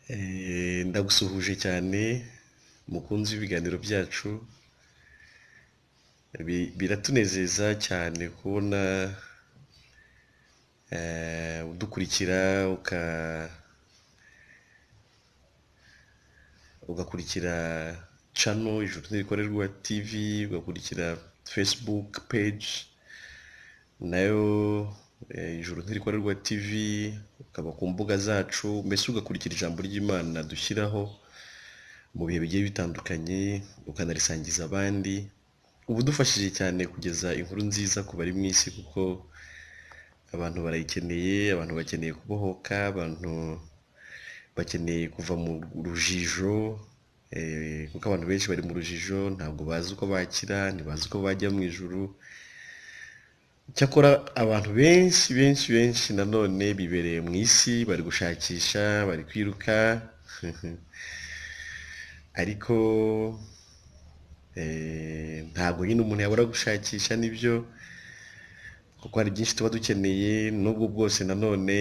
Ndagusuhuje cyane mukunzi w'ibiganiro byacu, biratunezeza cyane kubona udukurikira ugakurikira channel Ijuru Ntirikorerwa TV, ugakurikira Facebook page nayo Ijuru Ntirikorerwa TV, ukaba ku mbuga zacu, mbese ugakurikira ijambo ry'Imana dushyiraho mu bihe bigiye bitandukanye, ukanarisangiza abandi. Uba udufashije cyane kugeza inkuru nziza ku bari mu isi, kuko abantu barayikeneye, abantu bakeneye kubohoka, abantu bakeneye kuva mu rujijo, kuko abantu benshi bari mu rujijo, ntabwo bazi uko bakira, ntibazi uko bajya mu ijuru. Cyakora abantu benshi benshi benshi nanone bibereye mu isi, bari gushakisha, bari kwiruka, ariko ntabwo nyine umuntu yabura gushakisha nibyo, kuko hari byinshi tuba dukeneye, n'ubwo bwose nanone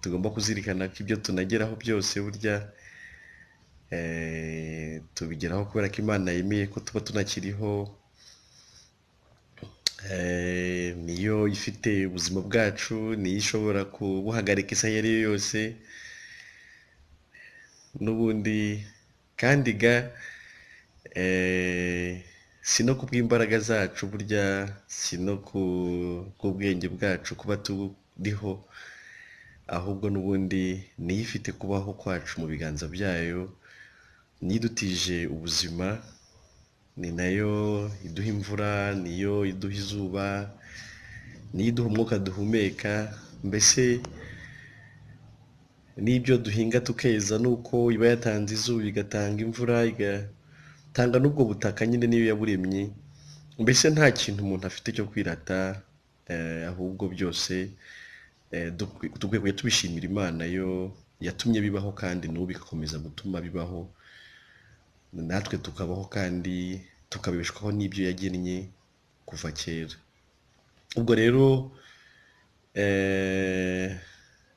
tugomba kuzirikana ko ibyo tunageraho byose burya tubigeraho kubera ko Imana yemeye ko tuba tunakiriho, niyo ifite ubuzima bwacu, niyo ishobora kubuhagarika isaha iyo ari yo yose, n'ubundi kandi ga si no kubw'imbaraga zacu burya, si no kubwenge bwacu kuba turiho, ahubwo n'ubundi niyo ifite kubaho kwacu mu biganza byayo, niyo idutije ubuzima, ni nayo iduha imvura, niyo iduha izuba, niyo iduha umwuka duhumeka, mbese n'ibyo duhinga tukeza nuko iba yatanze izuba, igatanga imvura, igatanga n'ubwo butaka nyine niyo yaburemye, mbese nta kintu umuntu afite cyo kwirata, ahubwo byose dukwiye kujya tubishimira Imana yo yatumye bibaho, kandi n'ubu igakomeza gutuma bibaho, natwe tukabaho kandi tukabeshwaho n'ibyo yagennye kuva kera. Ubwo rero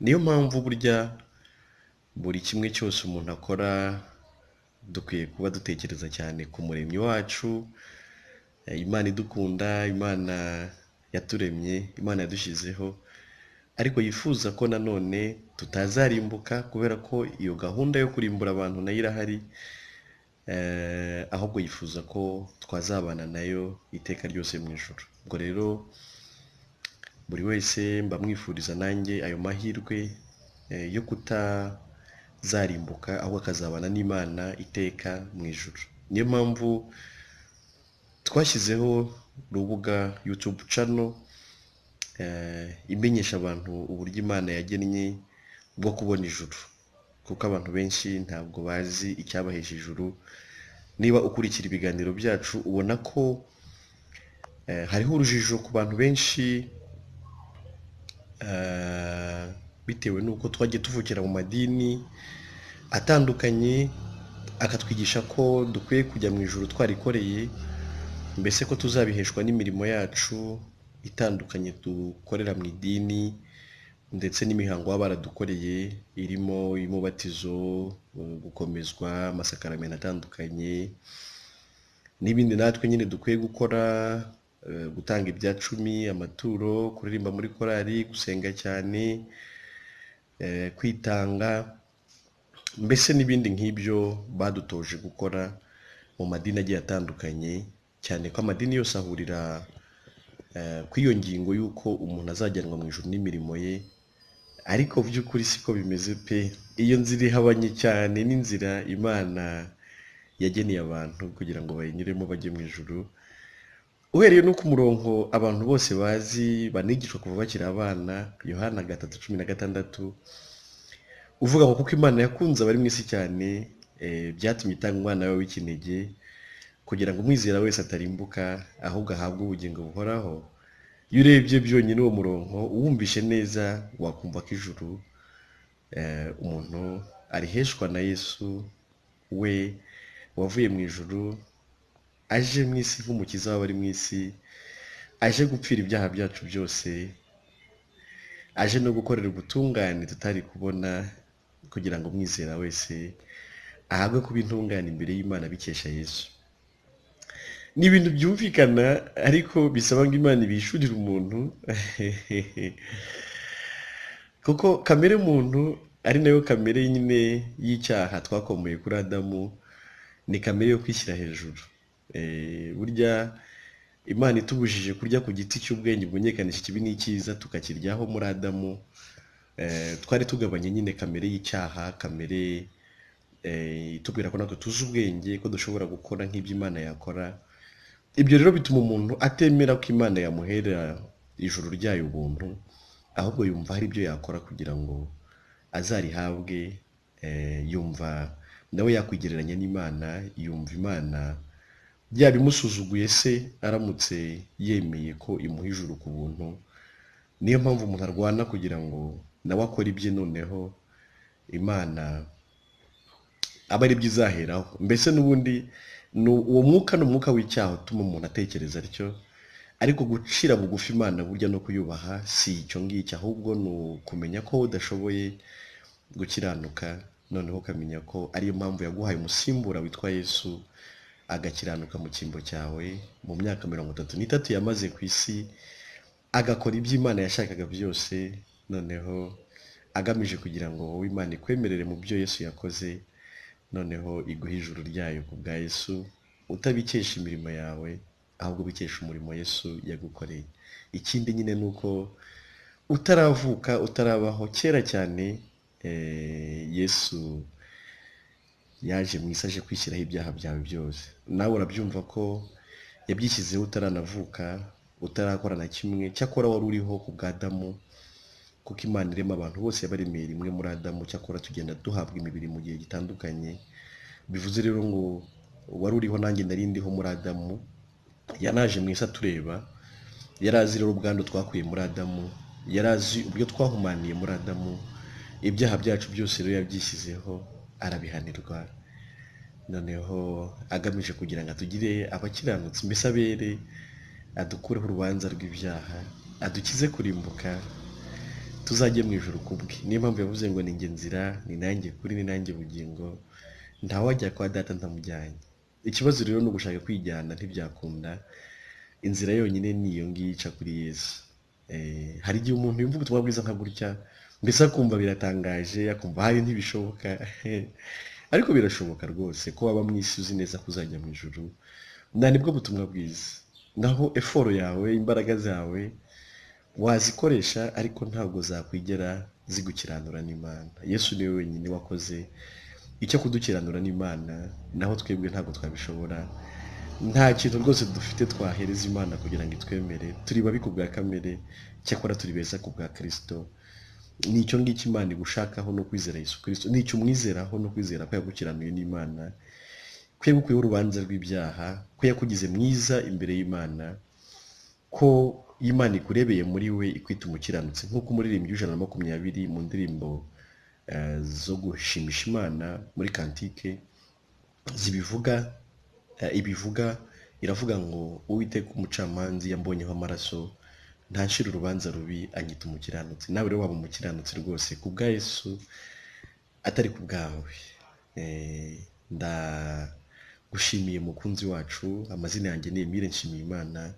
niyo mpamvu burya buri kimwe cyose umuntu akora dukwiye kuba dutekereza cyane ku muremyi wacu, Imana idukunda, Imana yaturemye, Imana yadushyizeho, ariko yifuza ko nanone tutazarimbuka, kubera ko iyo gahunda yo kurimbura abantu nayo irahari, ahubwo yifuza ko twazabana nayo iteka ryose mu ijuru. Ubwo rero buri wese mba mwifuriza nanjye ayo mahirwe yo kutazarimbuka, ahubwo akazabana n'Imana iteka mu ijuru. Niyo mpamvu twashyizeho urubuga YouTube channel imenyesha abantu uburyo Imana yagennye bwo kubona ijuru, kuko abantu benshi ntabwo bazi icyabahesha ijuru. Niba ukurikira ibiganiro byacu ubona ko hariho urujijo ku bantu benshi, bitewe n'uko twagiye tuvukira mu madini atandukanye, akatwigisha ko dukwiye kujya mu ijuru twarikoreye, mbese ko tuzabiheshwa n'imirimo yacu itandukanye dukorera mu idini, ndetse n'imihango baba baradukoreye irimo imubatizo, gukomezwa, amasakaramentu atandukanye n'ibindi natwe nyine dukwiye gukora, gutanga ibya cumi, amaturo, kuririmba muri korali, gusenga cyane, kwitanga, mbese n'ibindi nk'ibyo badutoje gukora mu madini agiye atandukanye, cyane ko amadini yose ahurira ku iyo ngingo y'uko umuntu azajyanwa mu ijuru n'imirimo ye, ariko by'ukuri siko bimeze pe. Iyo nzira ihabanye cyane n'inzira Imana yageneye abantu kugira ngo bayinyuremo bajye mu ijuru. Uhereye no ku murongo abantu bose bazi banigishwa kuva bakiri abana, Yohana 3:16, uvuga ngo kuko Imana yakunze abari mu isi cyane, byatumye itanga umwana we w'ikinege, kugira ngo umwizera wese atarimbuka, ahubwo ahabwe ubugingo buhoraho. Iyo urebye byonyine uwo murongo uwumvishe neza, wakumva ko ijuru umuntu ariheshwa na Yesu we wavuye mu ijuru aje mu isi nk'umukiza w'abari mu isi, aje gupfira ibyaha byacu byose, aje no gukorera ubutungane tutari kubona, kugira ngo umwizera wese ahabwe kuba intungane imbere y'Imana bikesha Yesu. Ni ibintu byumvikana ariko bisaba ngo Imana ibishurire umuntu, kuko kamere muntu ari nayo kamere nyine y'icyaha twakomoye kuri Adamu, ni kamere yo kwishyira hejuru. Burya Imana itubujije kurya ku giti cy'ubwenge bumenyekanisha ikibi n'icyiza tukakiryaho muri Adamu, twari tugabanye nyine kamere y'icyaha, kamere itubwira ko natwe tuzi ubwenge, ko dushobora gukora nk'ibyo Imana yakora. Ibyo rero bituma umuntu atemera ko Imana yamuhera ijuru ryayo ubuntu, ahubwo yumva hari ibyo yakora kugira ngo azarihabwe. Yumva nawe yakwigereranya n'Imana, yumva Imana byaba imusuzuguye se aramutse yemeye ko imuha ijuru ku buntu. Niyo mpamvu umuntu arwana kugira ngo nawe akore ibye, noneho Imana aba ari byo izaheraho. Mbese n'ubundi uwo mwuka ni umwuka w'icyaha utuma umuntu atekereza atyo, ariko gucira bugufi Imana burya no kuyubaha si icyo ngicyo, ahubwo ni ukumenya ko udashoboye gukiranuka, noneho ukamenya ko ariyo mpamvu yaguhaye umusimbura witwa Yesu, agakiranuka mu cyimbo cyawe mu myaka 33 yamaze ku isi, agakora ibyo Imana yashakaga byose, noneho agamije kugira ngo wowe Imana ikwemerere mu byo Yesu yakoze, noneho iguhe ijuru ryayo ku bwa Yesu, utabikesha imirimo yawe, ahubwo ubikesha umurimo Yesu yagukoreye. Ikindi nyine ni uko utaravuka, utarabaho, kera cyane Yesu yaje mu isi aje kwishyiraho ibyaha byawe byose. Nawe urabyumva ko yabyishyizeho utaranavuka, utarakora na kimwe, cyakora wari uriho ku bwa Adamu, kuko Imana irema abantu bose yabaremeye rimwe muri Adamu, cyakora tugenda duhabwa imibiri mu gihe gitandukanye. Bivuze rero ngo wari uriho nanjye nari ndiho muri Adamu, yanaje mu isi atureba, yari azi rero ubwandu twakuye muri Adamu, yari azi uburyo twahumaniye muri Adamu, ibyaha byacu byose rero yabyishyizeho arabihanirwa, noneho agamije kugira ngo atugire abakiranutsi, mbese abere, adukureho urubanza rw'ibyaha, adukize kurimbuka, tuzajye mu ijuru kubwe. Niyo mpamvu yavuze ngo ni njye nzira, ni nanjye kuri, ni nanjye bugingo, ntawajya kwa data ntamujyanye. Ikibazo rero ni ugushaka kwijyana ntibyakunda, inzira yonyine ni iyo ngiyo ica kuri Yesu. Hari igihe umuntu yumva ubutumwa bwiza nka gutya, mbese akumva biratangaje, akumva hari ntibishoboka, ariko birashoboka rwose ko waba mu isi uzi neza ko uzajya mu ijuru. Nta nibwo butumwa bwiza. Naho eforo yawe, imbaraga zawe wazikoresha, ariko ntabwo zakwigera zigukiranura n'Imana. Yesu niwe wenyine wakoze icyo kudukiranura n'Imana, naho twebwe ntabwo twabishobora. Nta kintu rwose dufite twahereza Imana kugira ngo itwemere. Turi babi ku bwa kamere, cyakora turi beza ku bwa Kristo. Ni icyo ngicyo Imana igushakaho no kwizera Yesu Kristo, ni icyo umwizeraho no kwizera ko yagukiranuye n'Imana, ko yagukuyeho urubanza rw'ibyaha, ko yakugize mwiza imbere y'Imana, ko Imana ikurebeye muri we ikwita umukiranutsi, nk'uko umuririmbyi w'120 mu ndirimbo zo gushimisha Imana muri kantike zibivuga, ibivuga iravuga ngo Uwiteka umucamanza yambonyeho amaraso, ntanshira urubanza rubi, anyita umukiranutsi. Nawe rero waba umukiranutsi rwose ku bwa Yesu, atari ku bwawe. Ndagushimiye mukunzi wacu, amazina yanjye ni Emile Nshimiyimana.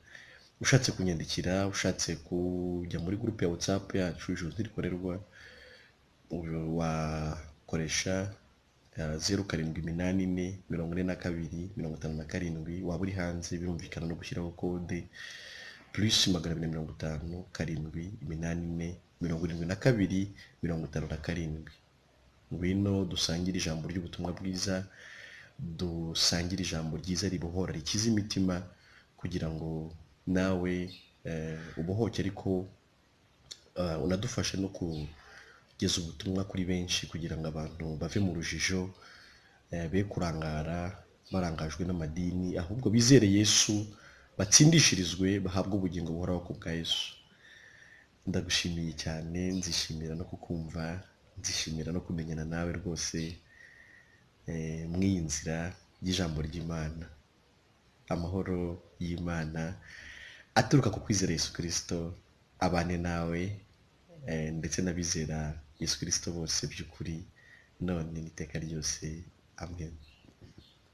Ushatse kunyandikira, ushatse kujya muri groupe ya WhatsApp yacu Ijuru Ntirikorerwa, wakoresha 0 7 8 4 42 57. Waba uri hanze birumvikana no gushyiraho kode plus 250 7 8 4 72 57. Ngwino dusangire ijambo ry'ubutumwa bwiza, dusangire ijambo ryiza ribohora, rikiza imitima, kugira ngo nawe ubohoke, ariko unadufashe no kugeza ubutumwa kuri benshi, kugira ngo abantu bave mu rujijo, be kurangara barangajwe n'amadini, ahubwo bizere Yesu, batsindishirizwe, bahabwe ubugingo buhoraho ku bwa Yesu. Ndagushimiye cyane, nzishimira no kukumva, nzishimira no kumenyana nawe rwose mw'iyi nzira y'ijambo ry'Imana. Amahoro y'Imana aturuka ku kwizera Yesu Kristo abane nawe, ndetse n'abizera Yesu Kristo bose by'ukuri. None n'iteka ryose. Amen.